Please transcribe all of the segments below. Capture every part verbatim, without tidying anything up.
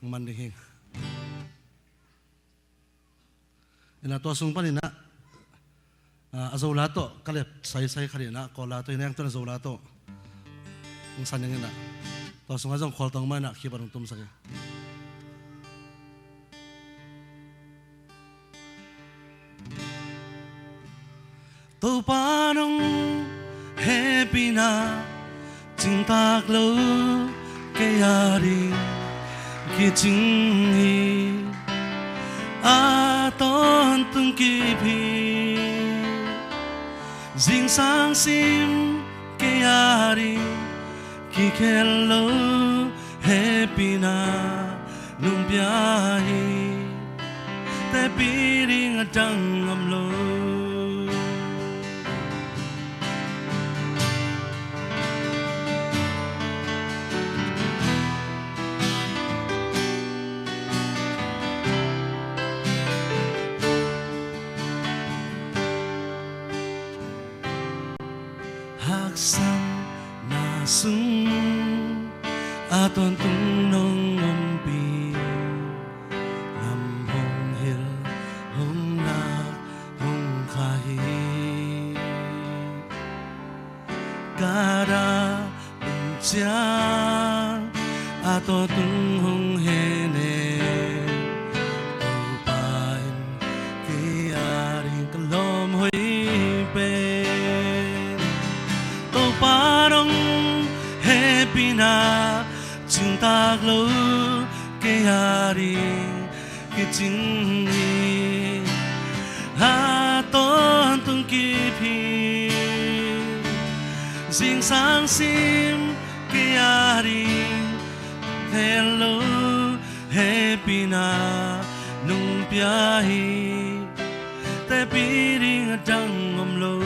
man ding hi. Ina tua sung panin ah, ah, a Zola tawh ka let saisai khat ina, Kawla tawh ina, eng tun a Zola tawh hong san ing ina. Tua sungah zong Khualtawng mah ina khip a hong tumsak hi. Topa nong hehpihna cingtak lo, kei a ding kicing hi, a tawntung kip hi. Zingsang sim kei a ding kikhel lo, hehpihna nong pia hi, tepih ding a dang om lo. Haksatna sung a tawntung nong ompih, lam hong hilh hong lak hong kha hi. Ka dah lungciang a tawntung hong hehnem, Topa in kei a ding ka lawm hoih pen. Topa nong hehpihna cingtak lo, kei a ding kicing hi, a tawntung kip hi. Zingsang sim kei a ding kikhel lo, hehpihna nong pia hi, tepih ding a dang om lo.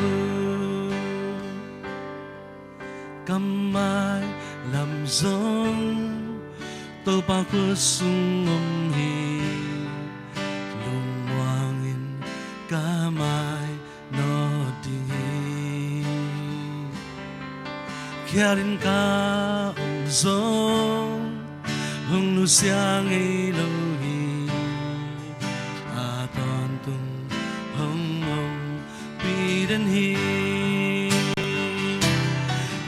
Ka mailam zong Topa khut sung om hi, lungmuang in ka mainawt ding hi. Khial in ka om zong hong nusia ngei lo hi, a tawntung hong ompih den hi.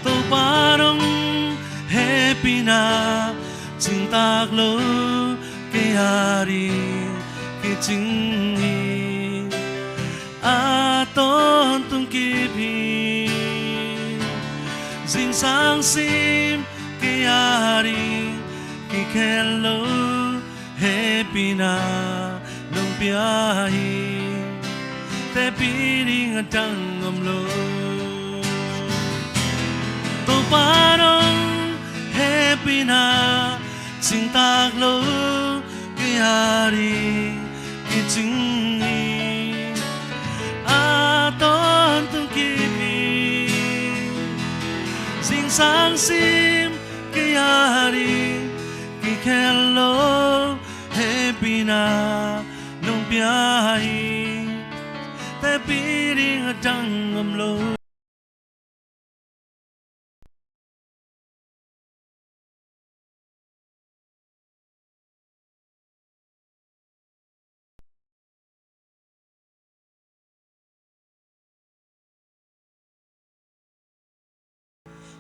Topa nong hehpihna cingtak lo, kei a ding kicing hi, a tawntung kip hi. Zingsang sim kei a ding kikhel lo, hehpihna nong pia hi, tepih ding a dang om lo. Topa nong hehpihna cingtak lo, kei a ding kicing hi, a tawntung kip hi. Zingsang sim kei a ding kikhel lo, hehpihna nong pia hi, tepih ding a dang om lo.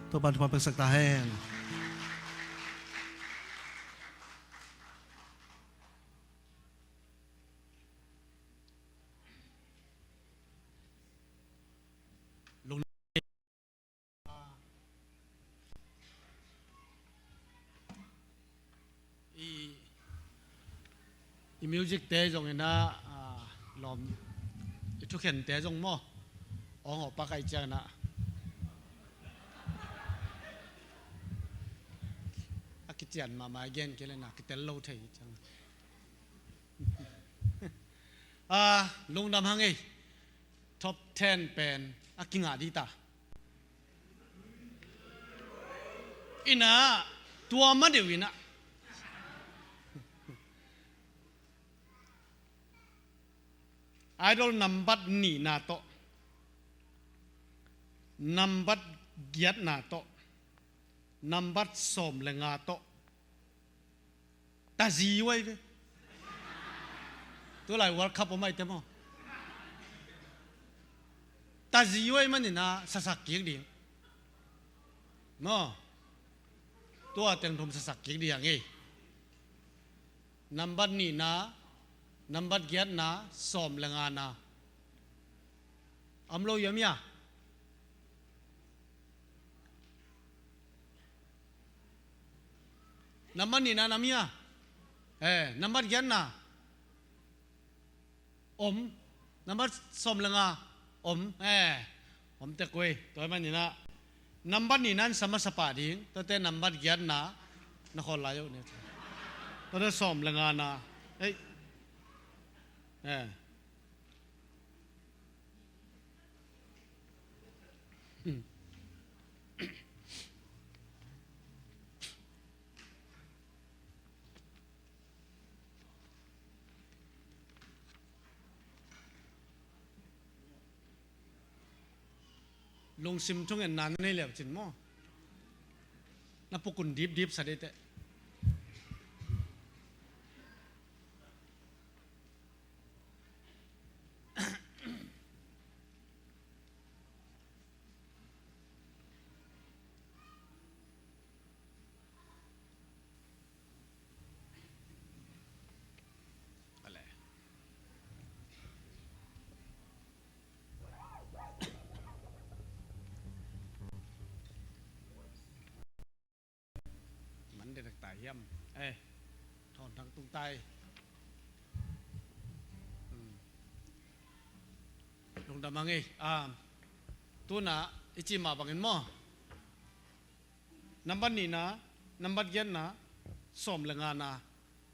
Topa'n thupha piaksak ta hen. I, i music te zong ina, ah, lawm, i thukhen te zong maw, awng awpa kai ciang ina, a kician mahmah i gen kei le ina kitel lo thei ciang. Ah, lungdam hang ei. Top ten pen a kingah dih ta. Ina, tua ma deuh ina. Idol nambat nihna tawh, nambat giatna tawh, nambat sawm le nga tawh, Tazi uai ve. Tulai World Cup om ai te maw? Tazi uai manin ah sasak kik ding. Maw? Tua teng thum sasak kik ding ang ei. Nambat nihna, nambat giatna, sawm le ngana. Om lo hiam ia? Nambat nihna nam ia? Eh, nambat giatna? Om. Nambat sawm le nga? Om. Eh, om tek uai. Tua hi manin ah nambat nihna in sa masa pah ding. Tuate nambat giatna na khawl lai uh ni. Tuate sawm le ngana. Ei. Eh. Lungsim thungetna na nei leu cin maw? Na pukun dipdip sa dei teh. Man de tak tai hiam? Eh, thon thang tung tai. Hmm. Lungdam ang ei. Ah, tuna i ci mah bangin maw? Nambat nihna, nambat giatna, sawm le ngana.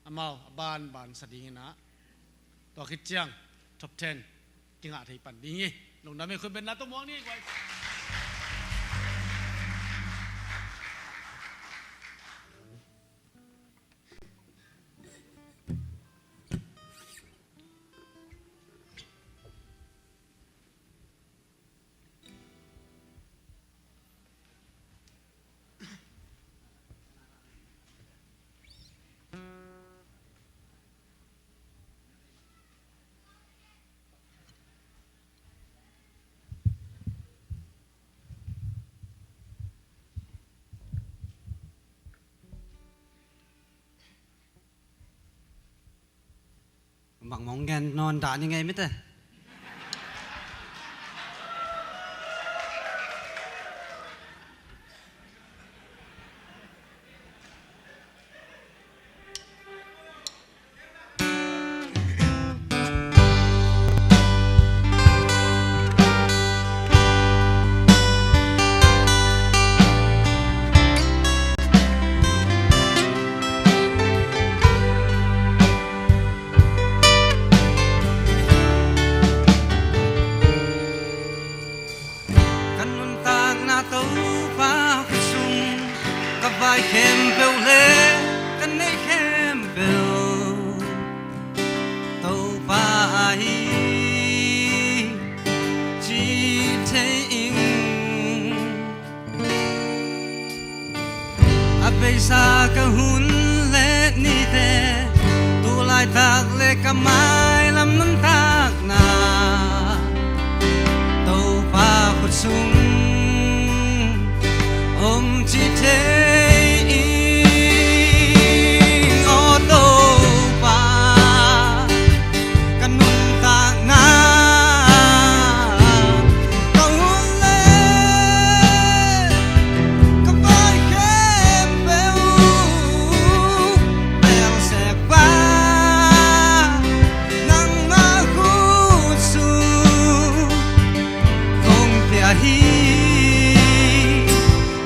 Amau a banban sa dingin ah, tua khit ciang top ten kingah thei pan ding hi. Lungdam hi, khut beng na tawh muak ni guai. Bang mong gen nawn dah ni ngei mite. Ka nuntakna Topa khut sung, ka vai khempeuh le ka neih khempeuh Topa ahi ci thei ing. A beisa ka hun le nite, tu laitak le ka mailam nuntakna Topa khut sung om ci thei ing. Aw Topa, ka nuntakna, ka hun le ka vai khempeuh, bel sek pa, nangmah khut sung kong pia hi,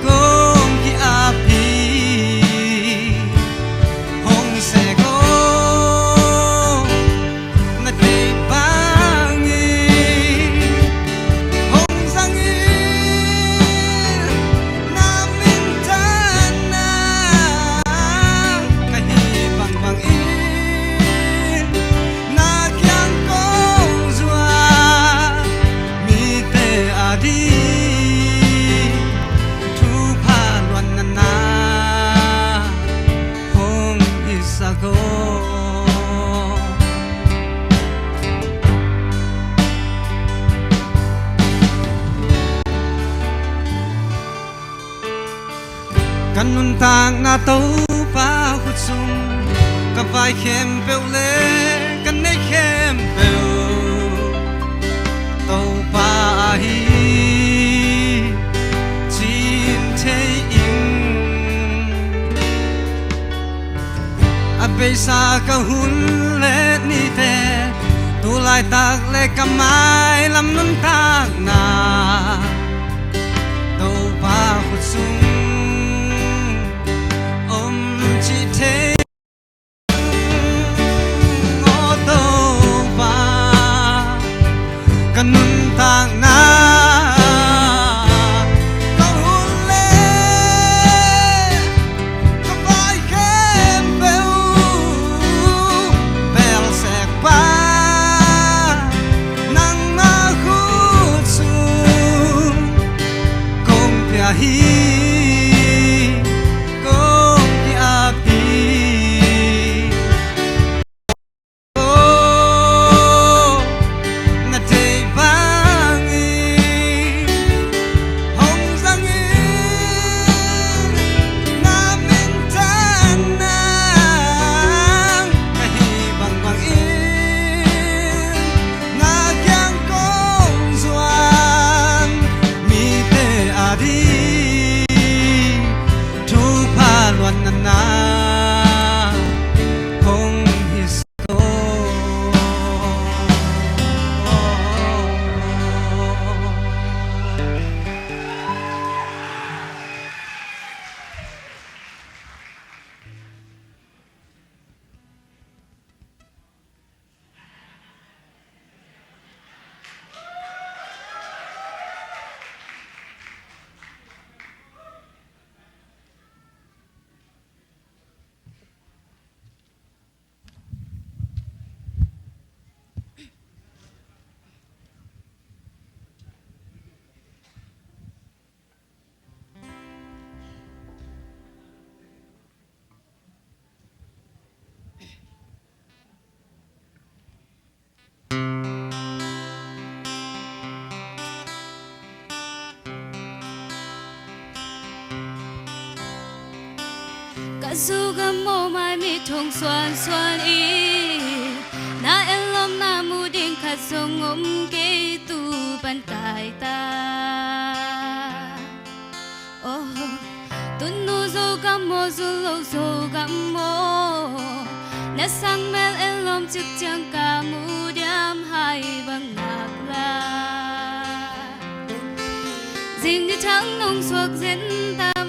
kong ki-ap Takna Topa khut sung ka vai khempeuh le ka neih khempeuh Topa ahi ci-in thei ing. A beisa ka hun le nite, tu laitak le ka mailam nuntakna Topa khut sung om cih thei. Aw Topa, ka nuntakna, ka hun le ka vai khempeuh belsekpa, nangma khut sung kong pia hi, kong ki-ap hi. Aw, na deih bangin hong zangin, na minthanna ka hih bangbangin na kiang kong zuan, mite ading thupha luanna na hong hi sawm. Ka zu ka maw mai mit hong suansuan i, na enlawmna mu ding khat zong om kei, tu pan kai ta. Oh, tunu Zogam maw, Zulo Zogam maw, na sang mel enlawm cik ciang ka mu diam hai bang ngak la. Zing ni thang nong suak zen tam.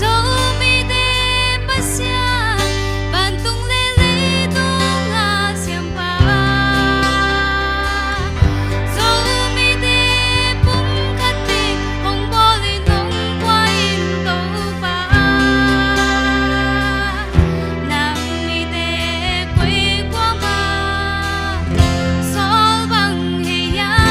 Zomite Pasian, vantung le leitung a siampa, Zomite pumkhat ding hong bawl in hong buai in Topa, nang mite koi kuamah sawl bang hi hiam?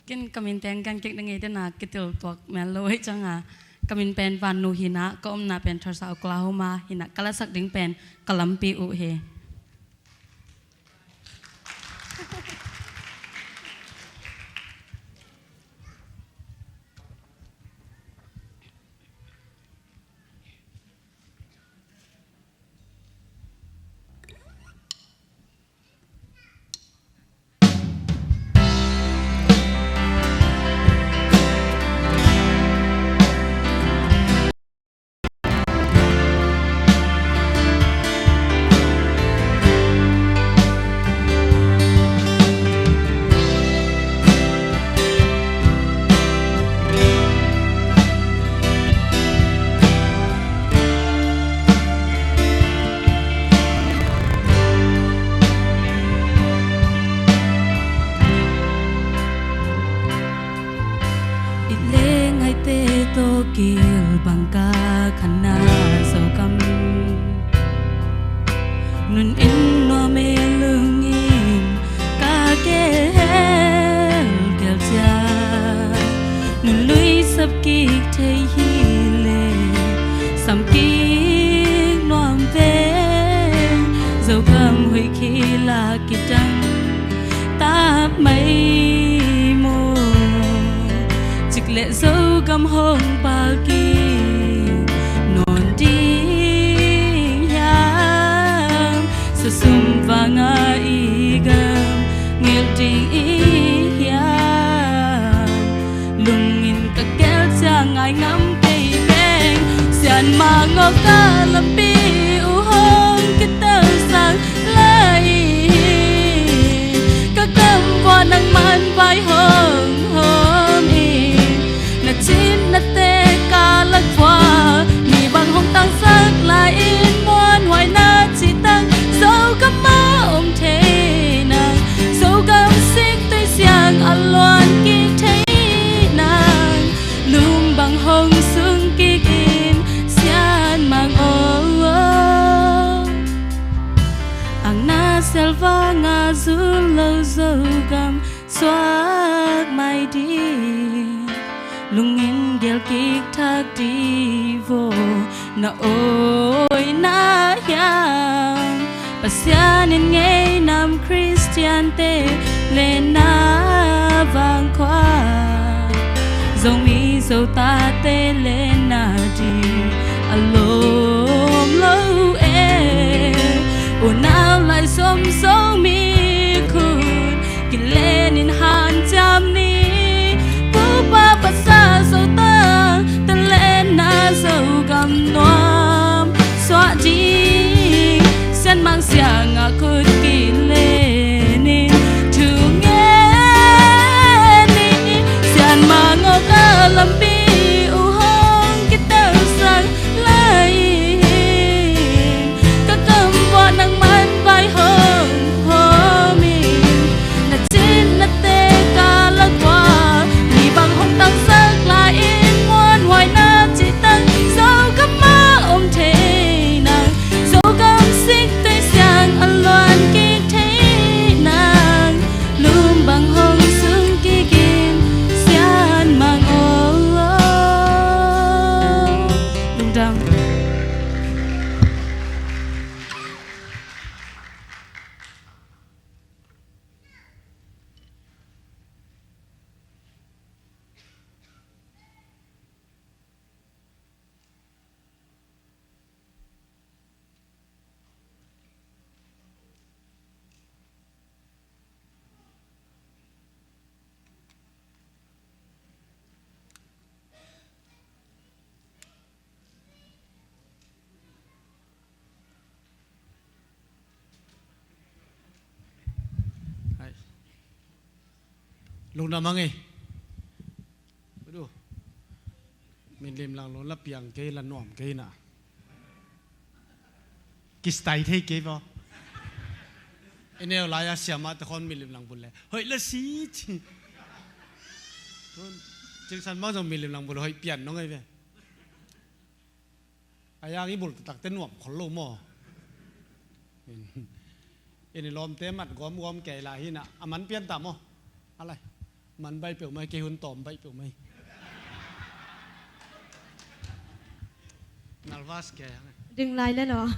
Ken ka min teng Gen Kik na ngei dena kitel tuak mel lo hi cianga, ka min pen Van Nu hi na, ka omna pen Tulsa, Oklahoma hi na, ka lasak ding pen Ka Lampi Uh hi. I leng ngaite tawh kilbang ka khanna Zogam nun in nuam e, lung in ka gelgel ciang, nun lui sap kik thei hi leh sam kik nuam ve. Zogam hoih khila kidang tap mai maw? Cik leh Zogam hong pal kik nawn ding hiam? Sasum vanga i gam ngelh ding i hiam? Lung in ka gel ciang ngai ngam kei peng. Sianmang aw, Ka Lampi Uh hong kitel sak lai hi. Ka kam vuah nangman vai hong hawm in, na cin na tek ka lak vuah mi bang hong tangsak lai in, muanhuaina cih tang Zogam ah om thei nang, Zogam sik tui siang a luan kik thei nang, lung bang hong sung kik in, Sianmang aw. Akna sial vanga zul lo Zogam suak mai ding, lung in gel kik thak dih vaw, na awi na hiam? Pasian in ngeinam Khristiante lenna vang khua, Zomi Zotate lenna ding a lawm lo e. Unau laizom Zomi khut kilen in hanciam ni. Pupa pasal Zotang talenna Zogam nuam suah ding, Sianmang siangah khut kilen in thungen ni. Sianmang aw, Ka Lampi Uh hong kitel sak lai hi. Ka kam vuah nangman vai hong hawm in, na cin na tek ka lak vuah mi bang hong tangsak lai in, muanhuaina cih tang Zogam ah om thei nang, Zogam sik tui siang a luan kik thei nang, lung bang hong sung kik in, Sianmang aw. Lungdam. Lungdam a ngei. Udu. Milim lang lo la piang kei la nuam kei na. Kistai thei kei bo. I neu lai-a siamah te khawng milim lang bul le hoih la si ci. Tun Cingsan bang zong milim lang bul hoih pian nong ei ve. A yang i bul taktak te nuam khol lo maw? In i lawmte mat gawmgawm kei la hi na, a man pian ta maw? A lai. Man baih peuhmah hi, kei hun tawm baih peuhmah hi. Nervous kei hang. Ding lai le law.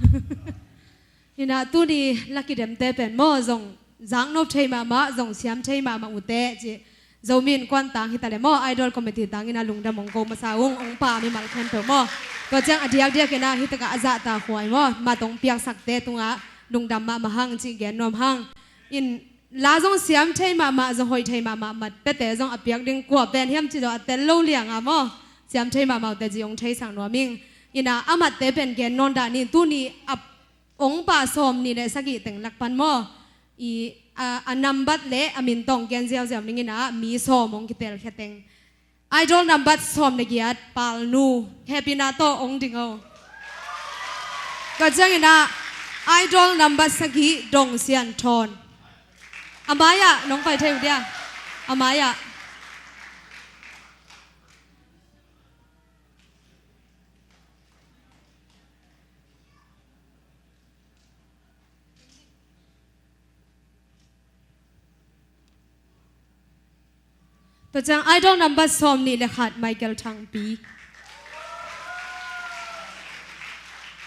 Ina tuni la kidemte pen maw, zong zaknop thei mahmah, zong siam thei mahmah ute ci. Zomi Innkuan tang hi ta le maw, Idol Committee tangin a lungdam hong ko masa ung, hong pa mimal khempeuh maw. Tua ciang a diakdiak ina hi takah a zahtakhuai maw, mat hong piaksakte tungah lungdam mahmah hang ci gen nuam hang. In la zong siam thei mahmah, zong hoih thei mahmah, mat pete zong a piak ding kua pen hiam ci zaw a tel lo lianga maw. Siam thei mahmah ute ci hong theisak nuam ing. Ina a matte pen gen nawn dah ni, tuni a hong pah sawm nih le sagih teng lak pan maw. I, a, a nambat le a min tawh gen ziauziau ning ina mi sawm hong kitelkhia teng. Idol nambat sawm le giat, Palnu. Hehpihna tawh hong ding o. Tua ciangin ah Idol nambat sagih, Dong Sian Thawn. A mai-ah nong pai thei uh dia. A mai-ah. Tua ciang Idol nambat sawm nih le khat, Michael Thangpi.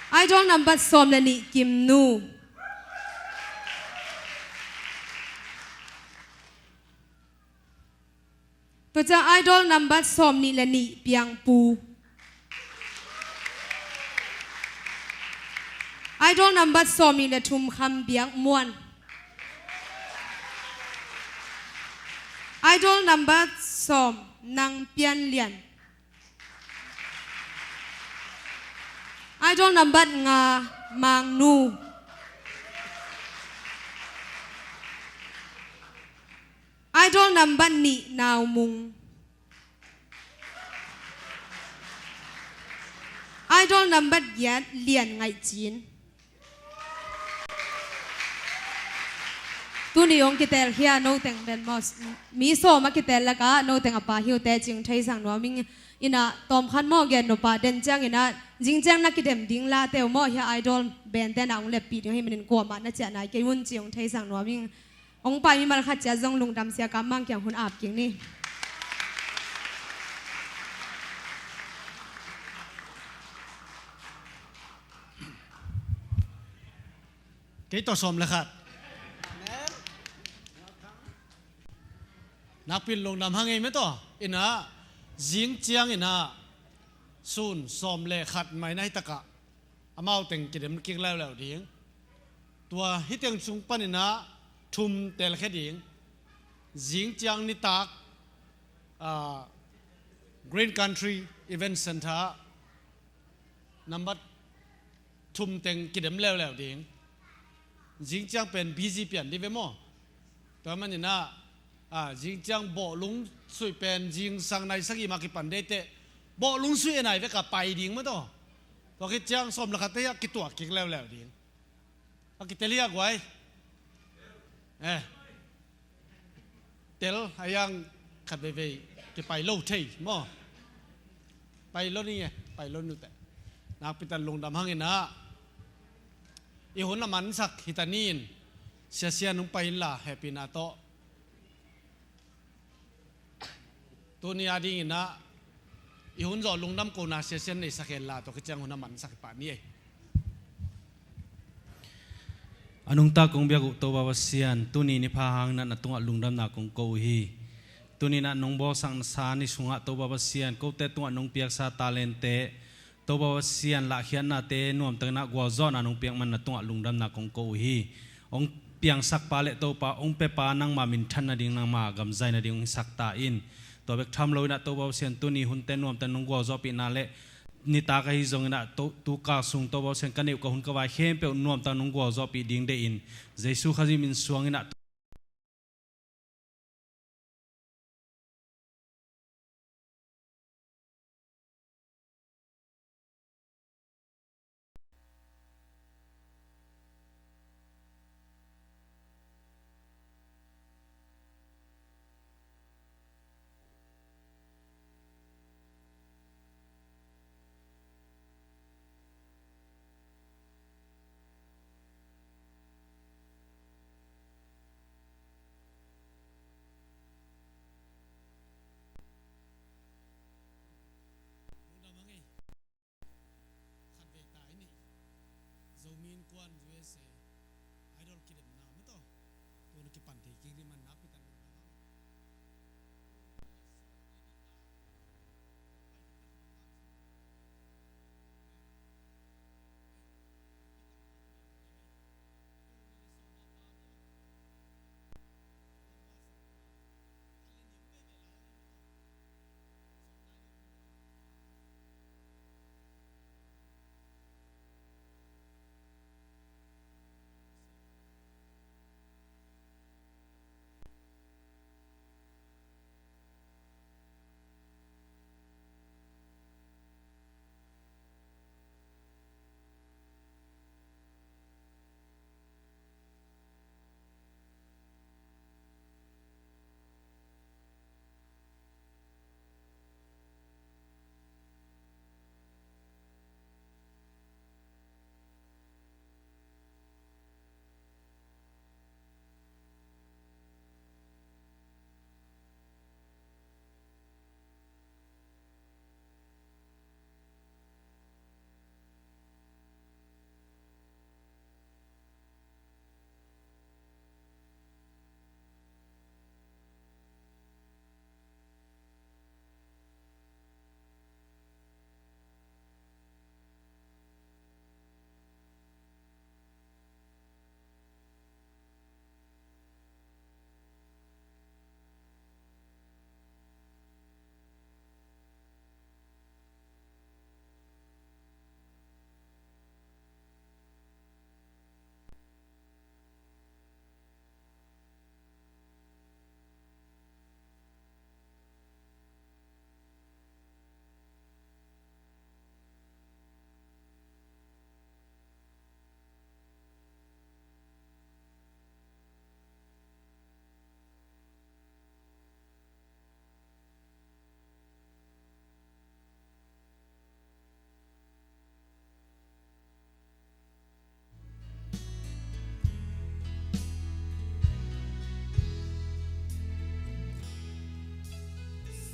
Idol nambat sawm le nih, Kim Nu. Tua ciang Idol nambat sawm nih le nih, Piang Pu. Idol nambat sawm nih le thum, Kham Biak Muan. Idol nambat sawm, Nang Pian Lian. Idol nambat nga, Mang Nu. Idol nambat nih, Nau Mung. Idol nambat giat, Lian Ngaih Cin. Tuni hong kitelkhia noteng pen maw, mi sawm a kitel lakah noteng a pa hi uh teh ci hong theisak nuam ing. Ina tawmkhat maw gen nop ah, den ciangin ah zing ciang na kidem ding late uh maw, hia Idol band te na hong leppih ding uh hi manin kuamah na ciah nai kei un ci hong theisak nuam ing. Hong pai mimal khat ciat zong lungdam, Sia Kam Mang kiang hun ap kik ni. Kei tawh sawm le khat. Nakpi in lungdam hang ei meh tawh. Ina zing ciang ina sun sawm le khat mai na hi takah amau teng kidem kik leuleu ding. Tua hi teng sung panin ah thum telkhia ding. Zing ciang nitak, ah, Green Country Event Center ah nambat thum teng kidem leuleu ding. Zing ciang pen busy pian dih ve maw. Tua manin ah, ah, zing ciang bawhlung suih pen zingsang nai sagih mah kipan dih teh, bawhlung suih a nai vek a pai ding maw tawh. Tua khit ciang sawm le khat te hi a kituak kik leuleu ding. A kitel hi a guai. Eh. Tel a yang khat veivei kipai lo thei maw. Pai lo ni e, pai lo ni uh teh. Nakpi tak lungdam hang ina i hun a mansak hi ta ni in, Sia Sian hong pai inla hehpihna tawh. Tuni a dingin ah i hun zawh lungdam kohna Sia Sian neisak hen la, tua khit ciang hun a mansak hi pah ni ei. A nungta kong biak uh Topa Pasian, tuni ni pha hangin ah na tungah lungdamna kong ko uh hi. Tuni in ah nong bawlsakna sa ni sungah Topa Pasian, kote tungah nong piaksa talente, Topa Pasian, lahkhiatnate nuamtakin ah gualzawhna nong piak man na tungah lungdamna kong ko uh hi. Hong piangsak pa le Topa, hong pia pa nangma minthan nading, nangma gamzai nading hong hisak ta in. Tua bek tham loin ah Topa Pasian, tuni hunte nuamtakin nong gualzawhpihna le nitak ahi zongin ah to-, tu kal sung Topa Pasian, ka neih uh ka hun ka vai khempeuh nuamtakin nong gualzawhpih ding deih in, Jesu Khazih min suangin ah One U S A Idol kidemna mah tawh tuna kipan thei kik ding man nakpi takin lungdam hang.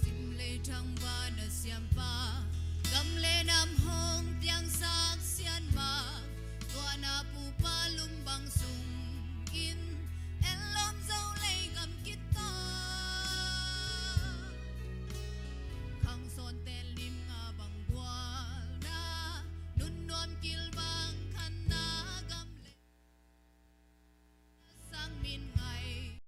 Sim le thangvahna siampa, gam le nam hong piangsak Sianpa, tuahna pupa lum bang sungin, en lawm Zo lei gam kitta. Khang sawnte lim nga bang gualna, nun nuam kil bang khanna, gam le sang min ngai.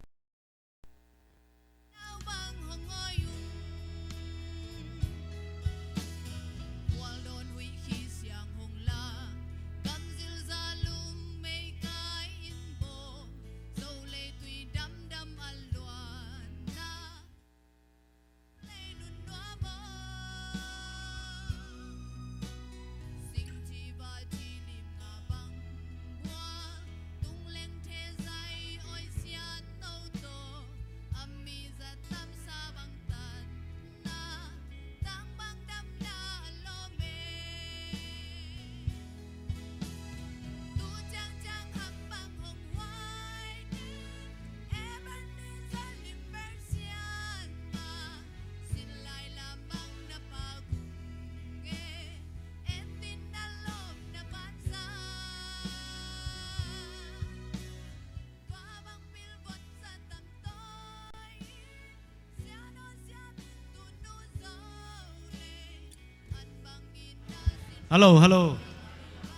Hello, hello.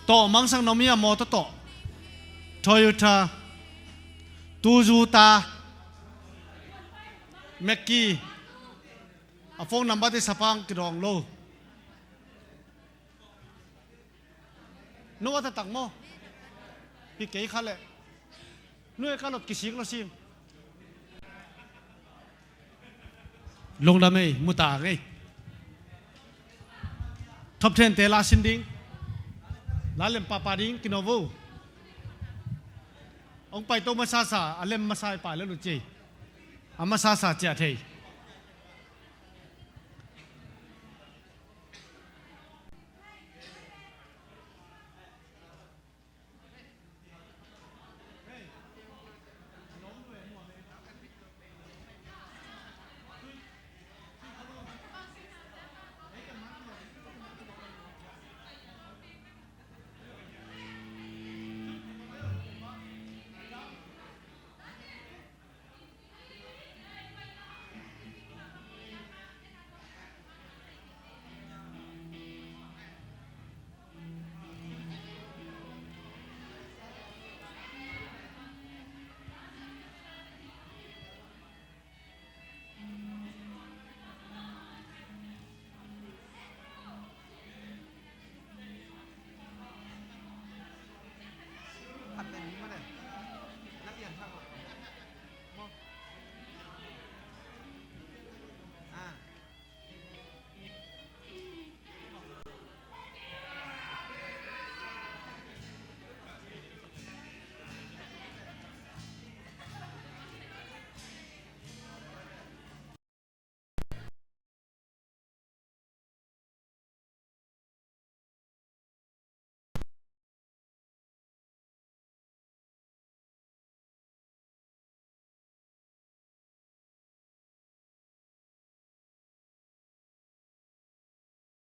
Tawh mangsak na om hia, mawtaw tawh? Toyota, Tuzu ta, Mackie. A phone number te sapang kidawng lo. No a taktak maw? Hi kei kha leh. No e ka lot kisik lo sing. Lungdam ei, mu ta ngei. Thop thente la sin ding. La lem papa ding, kino vo. Ong pai to masasa, a lem masa i pai le lu ci. A masasa cia thei.